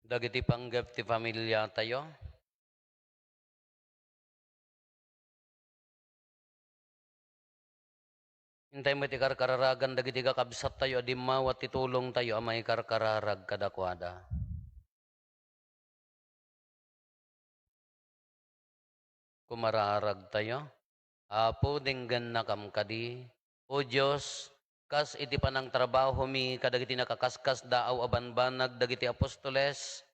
Dagiti panggep ti familiatayo. Intay met ikarkararagan dagiti kakabsattayo a dimmawat ti tulongtayo a mangikarkararag kadakuada. Kumararagtayo. Apo, denggennakam kadi. O Dios, kas iti panangtrabahomi kadagiti nakaskasdaaw a banbanag dagiti apostoles,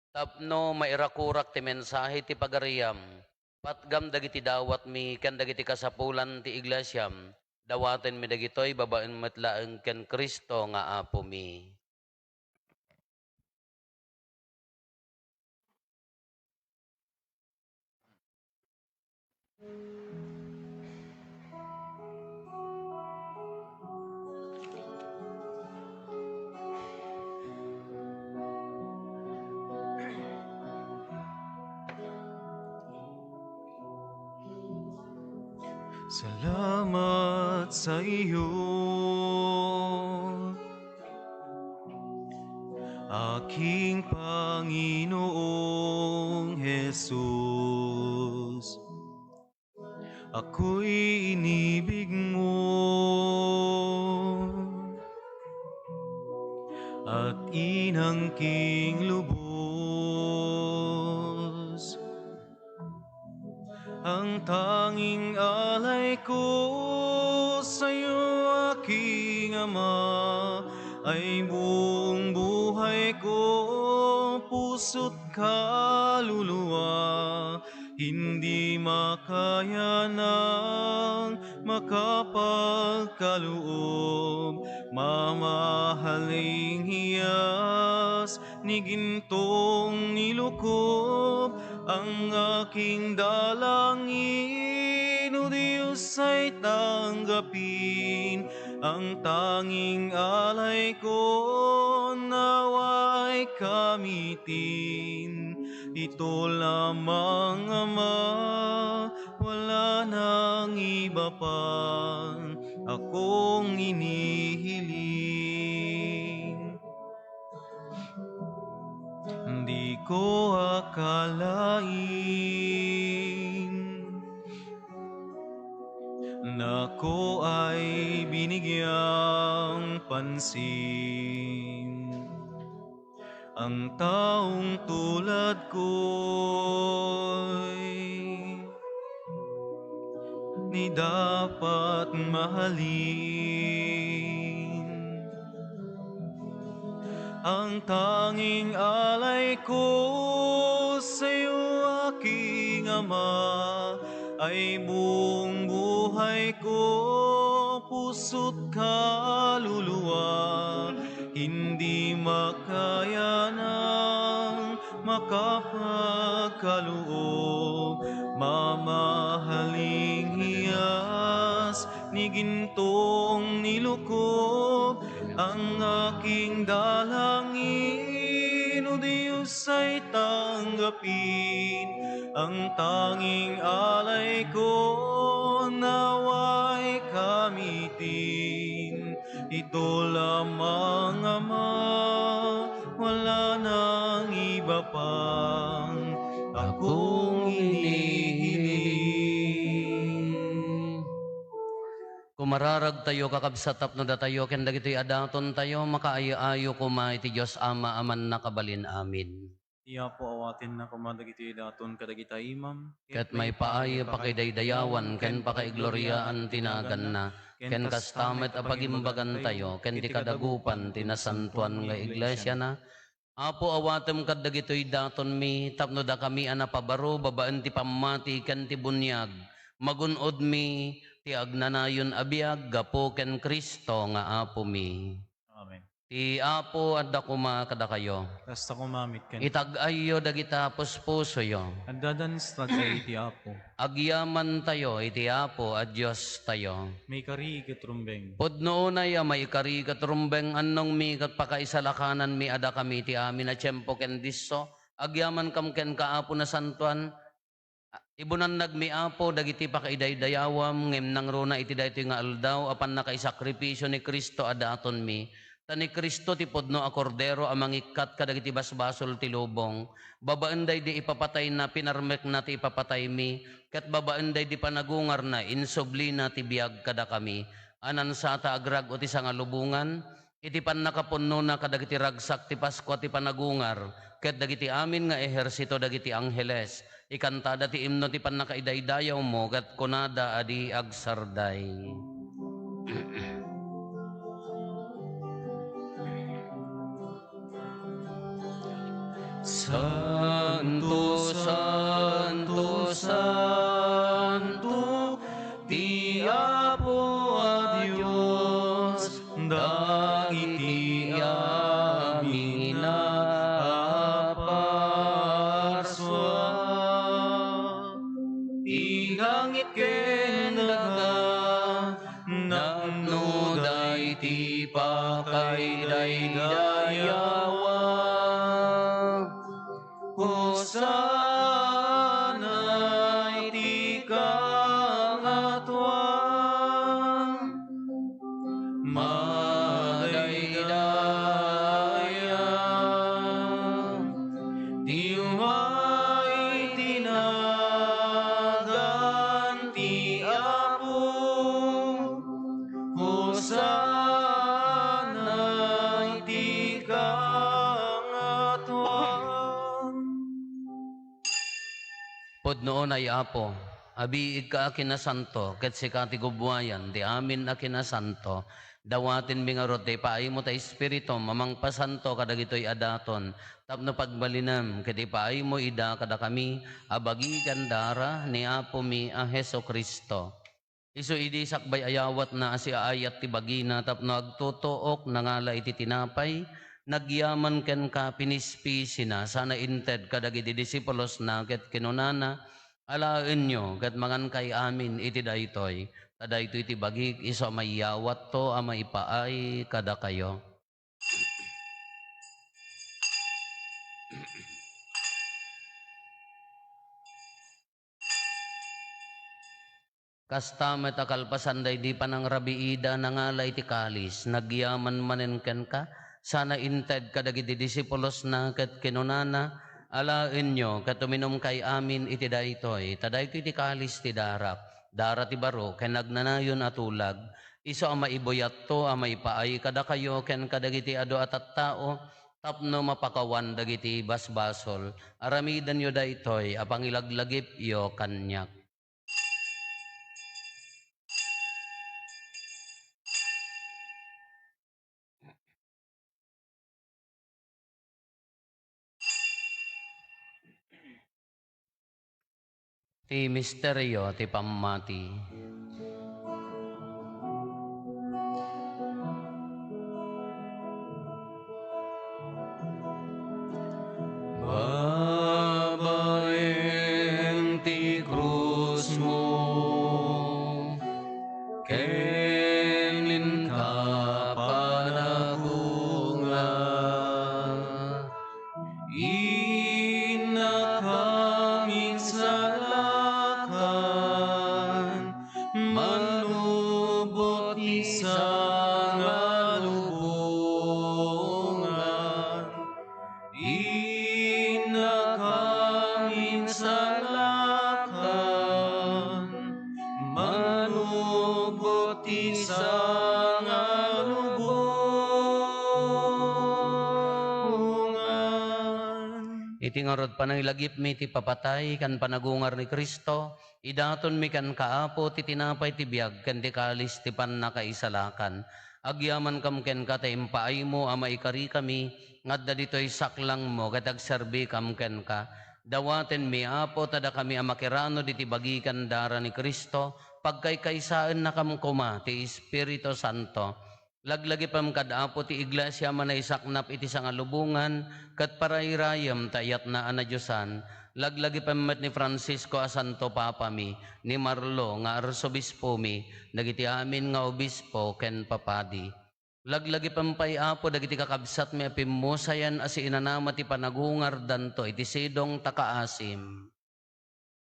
tapno mairakurak ti mensahe ti pagariam, patgam dagiti dawatmi ken dagiti kasapulan ti iglesiam, dawatenmi dagitoy babaen met laeng ken Cristo nga Apomi. Salamat sa iyo, aking Panginoong Jesus. Ako'y inibig mo. At inangking lubos. Ang tanging alay ko sa'yo, aking Ama, ay buong buhay ko, puso't kaluluwa. Hindi makayanang makapagkaloob, mamahaling hiyas ni gintong nilukob, ang aking dalangin, O Diyos, ay tanggapin. Ang tanging alay ko, nawa'y kamitin. Ito lamang, Ama, wala nang iba pang akong inihiling. Di ko akalain na ako ay binigyang pansin. Ang taong tulad ko'y di dapat mahalin. Ang tanging alay ko sa'yo, aking Ama, ay buong buhay ko, puso't kaluluwa. Hindi makayanang makapagkaloob, mamahaling hiyas ni gintong nilukob, ang aking dalangin, O Diyos, ay tanggapin. Ang tanging alay ko, nawa'y kamitin. Ito lamang, Ama, wala nang iba pang akong inihiling. Kumararagtayo, kakabsat, tapno datayo ken dagitoy a datontayo makaayo-ayo koma iti Dios Ama a mannakabalin amin. Ti Apo awatenna koma dagitoy daton kadagita imam, ket maipaay pakidaydayawan ken pakaigloriaan ti naganna, ken kasta met a pagimbagantayo ken ti kadagupan ti nasantoan nga iglesiana. Apo, awatem kadagitoy datonmi tapno dakami a napabaro babaen ti pammati ken ti buniag, magun-odmi ti agnanayon a biag gapu ken Cristo nga Apomi. Amen. Ti Apo adda koma kadakayo. Kasta koma met kenka. Itag-ayyo dagita puspusoyo. Addadan iti tag-ay ti Apo. Agyamantayo iti Apo a Diostayo. Maikari ket rumbeng. Pudno unay a maikari ket rumbeng, annongmi ket pakaisalakananmi a dakami iti amin a tiempo ken disso. Agyamankam kenka, Apo Nasantoan, Ibunannagmi, Apo, dagiti pakaidaydayawam, ngem nangruna iti daytoy nga aldaw a pannakaisakripisio ni Cristo a datonmi. Ta ni Cristo ti pudno a Kordero a mangikkat kadagiti basbasol ti lubong. Babaen daydi ipapatayna, pinarmekna ti ipapataymi, ket babaen daydi panagungarna, insublina ti biag kadakami. A nansata agrag-o ti sangalubongan, iti pannakapunnona kadagiti ragsak ti Paskua ti panagungar, ket dagiti amin nga ehersito dagiti angheles, ikantada ti imno ti pannakaidaydayawmo, ket kunada a di agsarday. Santo, santo, santo, ti Apo a Dios, dagiti amin a parsua. Ti langit ken daga, napnoda iti pakaidaydayawa. Hosanna iti kangatoan. Madaydaya ti umay ti nagan ti Apo. Hosanna iti Unay, Apo, abiigka a kinasanto, ket sika ti gubbuayan ti amin a kinasanto. Dawatenmi ngarud ti ipaaymo ti Espiritum a mangpasanto kadagitoy a daton, tapno pagbalinem ket ipaaymo ida kadakami a bagi ken dara ni Apomi a Jesu-Cristo. Isu idi sakbay a yawatna a siaayat ti bagina tapno agtutuok, nangala iti tinapay, nagyaman kenka, pinispisina, sana inted kadagiti disipulosna ket kinunana, "Alaenyo ket mangankay amin iti daytoy, ta daytoy ti bagik isu a maiyawatto a maipaay kadakayo." Kasta met a kalpasan daydi panangrabiida, nangala iti kalis, nagyaman manen kenka, sana inted kadagiti disipulosna ket kinunana, "Alaenyo ket uminumkay amin iti daytoy, ta daytoy ti kalis ti darak, dara ti baro ken agnanayon a tulag, isu a maibuyatto a maipaay kadakayo ken kadagiti adu a tattao, tapno mapakawan dagiti basbasol. Aramidenyo daytoy a pangilaglagipyo kaniak." Ti misterio ti pammati. Babaen ti krusmo ken inka panagungar, innakam insalakan, manlubot ti sangalubongan. Innakam insalakan, manlubot ti sangalubongan. Iti ngarud panangilagipmi ti papatay ken panagungar ni Cristo, idatonmi kenka, Apo, ti tinapay ti biag ken ti kalis ti pannakaisalakan. Agyamankam kenka ta impaaymo a maikarikami nga adda ditoy saklangmo ket agserbikam kenka. Dawatenmi, Apo, ta dakami a makiranod iti bagi ken dara ni Cristo, pagkaykaysaennakam koma ti Espiritu Santo. Laglagipem kad Apo ti Iglesia a manaisaknap iti sangalubongan ket parairayem ta iyatna a nadiosan. Laglagipem met ni Francisco a Santo Papami, ni Marlo nga Arsobispomi, dagiti amin nga obispo ken papadi. Laglagipem pay, Apo, dagiti kakabsatmi a pimmusayan a siinanama ti panagungardanto iti sidong ta kaasim.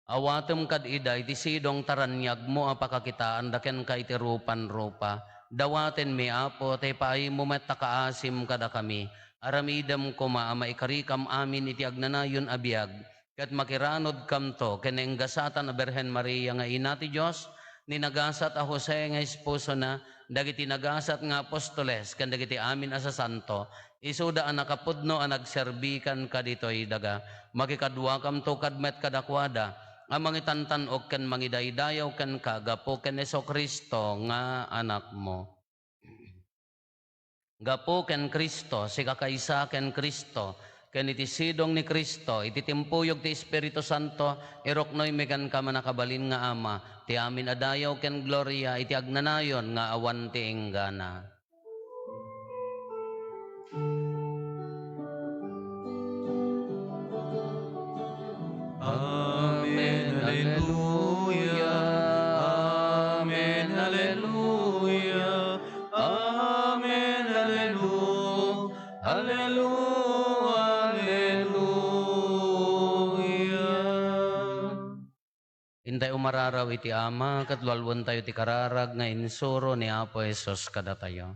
Awatem kad ida iti sidong ta raniagmo a pakakitaanda kenka iti rupan rupa. Dawatenmi, Apo, ta ipaaymo met ta kaasim kadakami. Aramidem koma a maikarikam amin iti agnanayon a biag, ket makiranodkamto ken nagasatan a Birhen Maria nga Ina ti Dios, ni nagasat a Jose nga esposona, dagiti nagasat nga apostoles, ken dagiti amin a sasanto, isuda a nakapudno a nagserbikanka ditoy daga. Makikaduakamto kad met kadakuada a mangitantan-ok ken mangidaydayaw kenka gapu ken Jesu-Cristo nga Anakmo. Gapu ken Cristo, sikakaysa ken Cristo, ken iti sidong ni Cristo, iti timpuyog ti Espiritu Santo, iruknoymi kenka, mannakabalin nga Ama, ti amin a dayaw ken gloria iti agnanayon nga awan ti inggana. Amen, alleluia. Amen, alleluia. Amen, allelu-, allelu-, alleluia. Intay umararaw iti Ama, ket lualuentayo ti kararag nga insuro ni Apo Jesus kadatayo.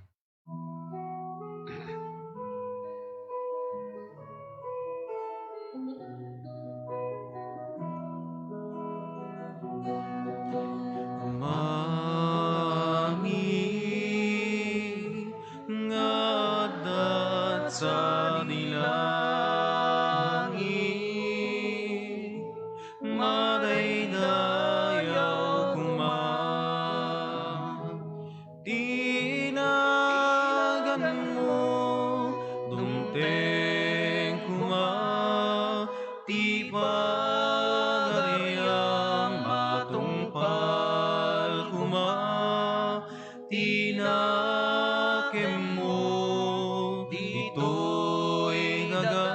Amin nga adda sadi langit, mada Kemmo ditoy daga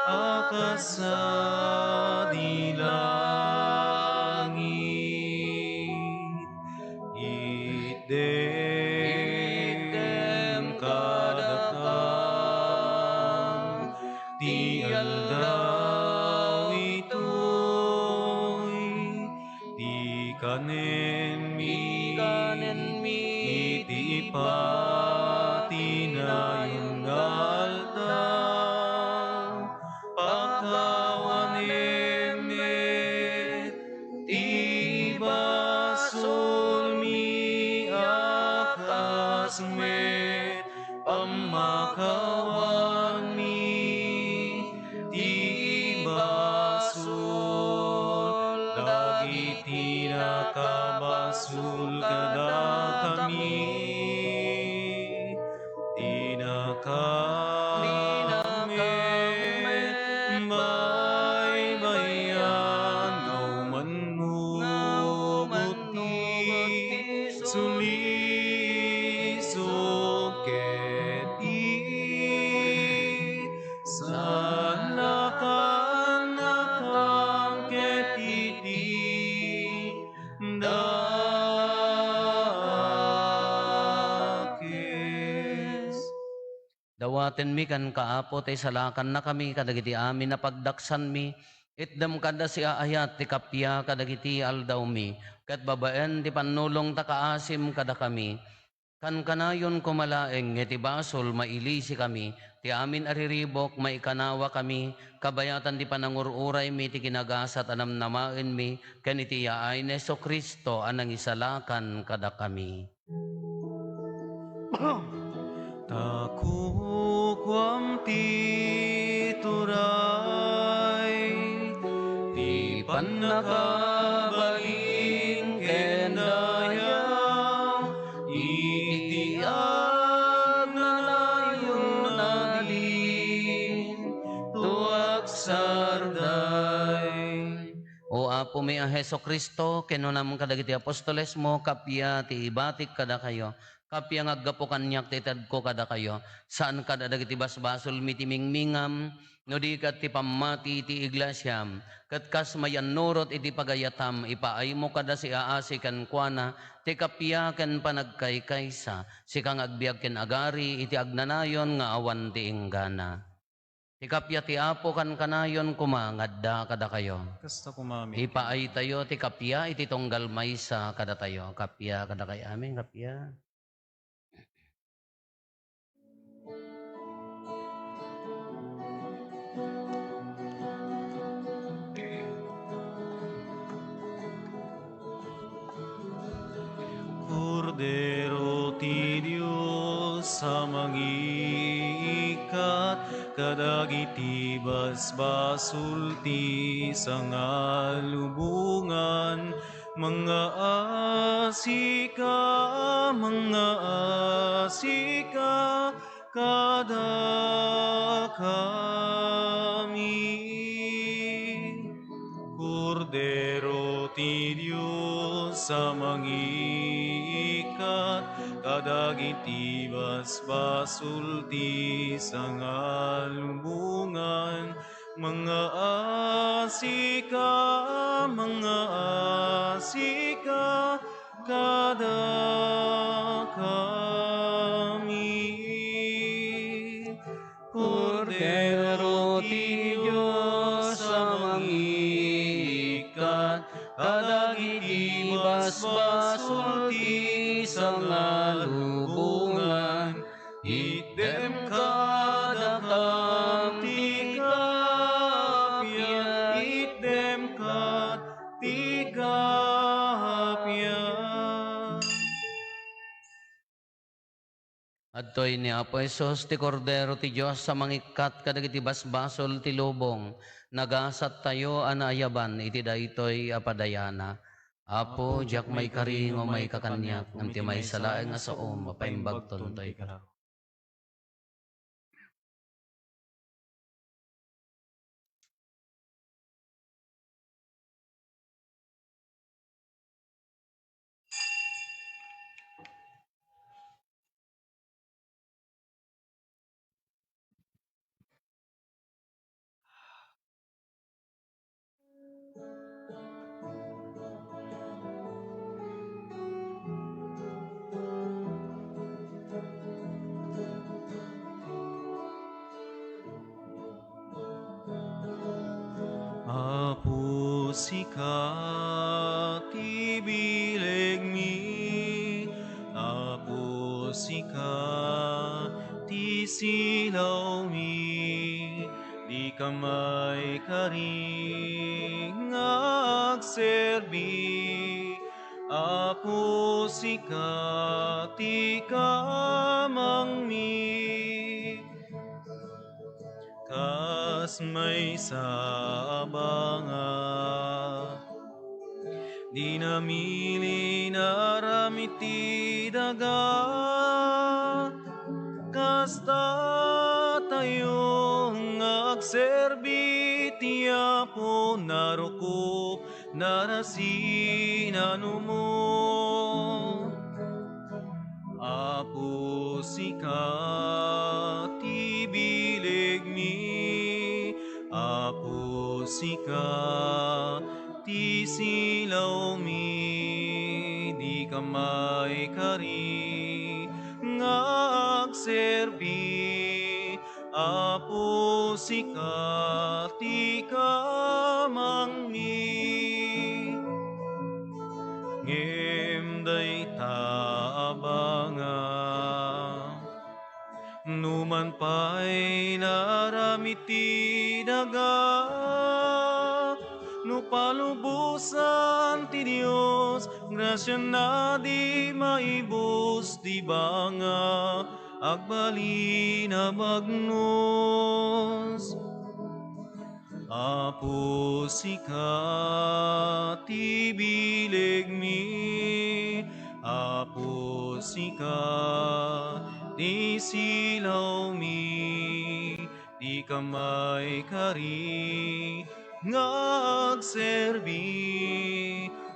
a kas sadi langit. Itdem kadakam ti aldaw itoy, ti kanenmi, ti ipatinayon nga aldaw. Pakawanem met ti basolmi a kas met pammakawanmi ti basol dagiti nakabasol kadakami. Dinakam met baybay-an nga umannurot ti sulisog ket isanakannakam ket iti dakes. Dawatenmi kenka, Apo, ta isalakannakami kadagiti amin a pagdaksanmi. Itdem kada siaayat ti kappia kadagiti aldawmi, ket babaen ti pannulong ta kaasim kadakami. Kankanayon koma laeng nga iti basol mailisikami, ti amin a riribuk maikanawakami, kabayatan ti panangur-uraymi ti kinagasat a namnamaenmi, ken iti yaay ni Jesu-Cristo a nangisalakan kadakami. Ta kukuam ti turay, ti pannakabalin ken daya, iti agnanayon a dinto agsarday. O Apomi a Jesu-Cristo, kinunam kadagiti apostolesmo, kappia ti ibatik kadakayo, kappia nga aggapu kaniak ti itedko kadakayo, saan kada dagiti basbasolmi ti mingmingam, no di ket ti pammati ti iglesiam, ket kas mayannurot iti pagayatam, ipaaymo kada siaasi kenkuana ti kappia ken panagkaykaysa, sika nga agbiag ken agari iti agnanayon nga awan ti inggana. Ti kappia ti Apo kankanayon koma nga adda kadakayo. Kasta koma, amen. Ipaaytayo ti kappia iti tunggal maysa kadatayo. Kappia kadakay amin, kappia. Kordero ti Dios a mangiikkat kadagiti basbasol ti sangalubongan, mangngaasika, mangngaasika kadakami. Kordero ti Dios a mangiikkat kadagiti basbasol ti sangalubongan, mangngaasika, mangngaasika kadakami. Kordero ti Dios a mangiikkat kadagiti basbasol ti sangalubongan, itdem kadakam ti kappia, itdem kad ti kappia. Adtoy ni Apo Jesus, ti Kordero ti Dios a mangikkat kadagiti basbasol ti lubong. Nagasattayo a naayaban iti daytoy a padayana. Apo, diak maikari nga umayka kaniak, ngem ti maysa laeng a saom, mapaimbagton toy kano. Sika ti bilegmi, Apo, sika ti silawmi, dika maikari nga agserbi, Apo, sika ti kamangmi. Kas maysa a banga, di namili na aram iti daga. Kasta tayo nga agserbi ti Apo, narukop, narasinanumo. Apo, sika ti bilegmi, Apo, sika ti silawmi, dika maikari nga agserbi, Apo, sika ti kamangmi. Ngem dayta a banga, numan pay naaram iti daga, no palubosan ti Dios, grasiana di maibus ti banga, agbalin a bagnos. Apo, sika ti bilegmi, Apo, sika ti silawmi, dika maikari nga agserbi,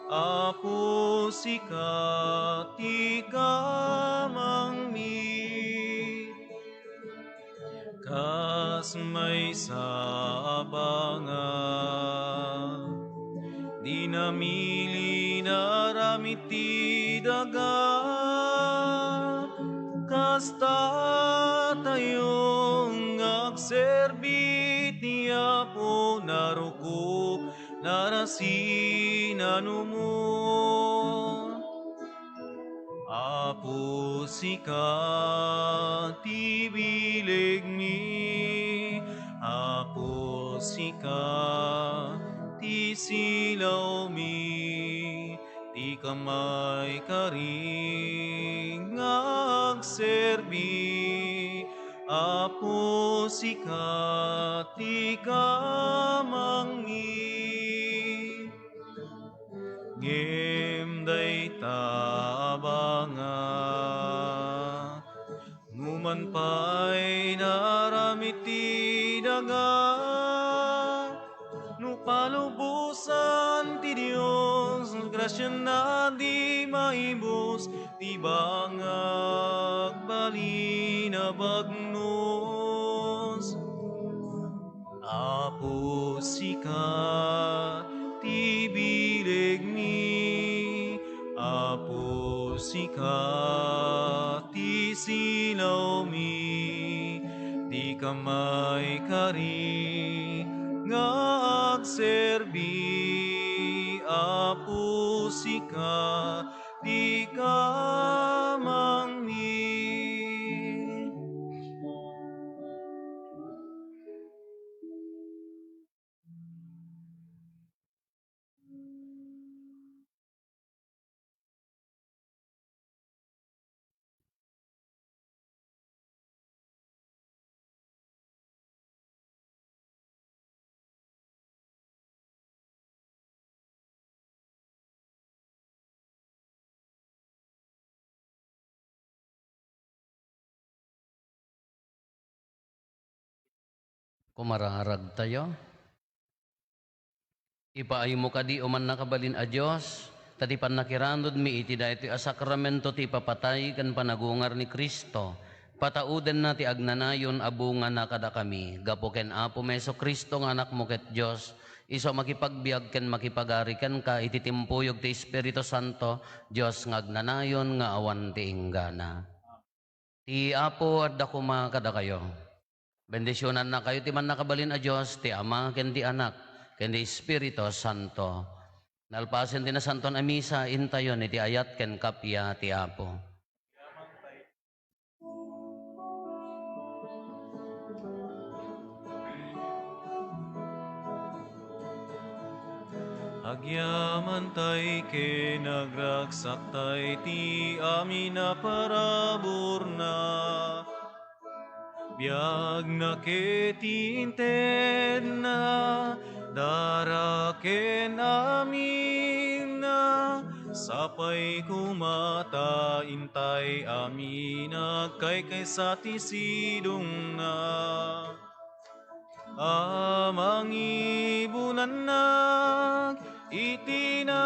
Apo, sika ti kamangmi. Kas maysa a banga, di namili naaram iti daga. Kasta tayo nga agserbi ti Apo, narukop, narasinanumo. Apo, sika ti bilegmi, Apo, sika ti silawmi, dika maikari nga agserbi, Apo, sika ti kamangmi. Ngem dayta a banga, numan pay naaram iti daga, no palubosan ti Dios, grasiana di maibus ti banga, agbalin a bagnos. Apo, sika ti bilegmi, Apo, sika ti silawmi, dika maikari nga agserbi, Apo, sika ti kamangmi. Kumararagtayo. Ipaaymo kadi, O mannakabalin a Dios, ta ti pannakiranudmi iti daytoy a sakramento ti ipapatay ken panagungar ni Cristo, pataudenna ti agnanayon a bungana kadakami, gapu ken Apomi Jesu-Cristo nga Anakmo ket Dios, isu a makipagbiag ken makipagari kenka iti timpuyog ti Espiritu Santo, Dios nga agnanayon nga awan ti inggana. Ti Apo adda koma kadakayo. Bendisionannakayo ti mannakabalin a Dios, ti Ama, ken ti Anak, ken ti Espiritu Santo. Nalpasen ti Nasantoan a Misa, intayon iti ayat ken kappia ti Apo. Agyamantay ken agragsakta iti amin a paraburna. Biagna ket ti intedna, dara ken aminna, sapay koma ta intay amin agkaykaysa ti sidongna. A mangibunannak iti nagan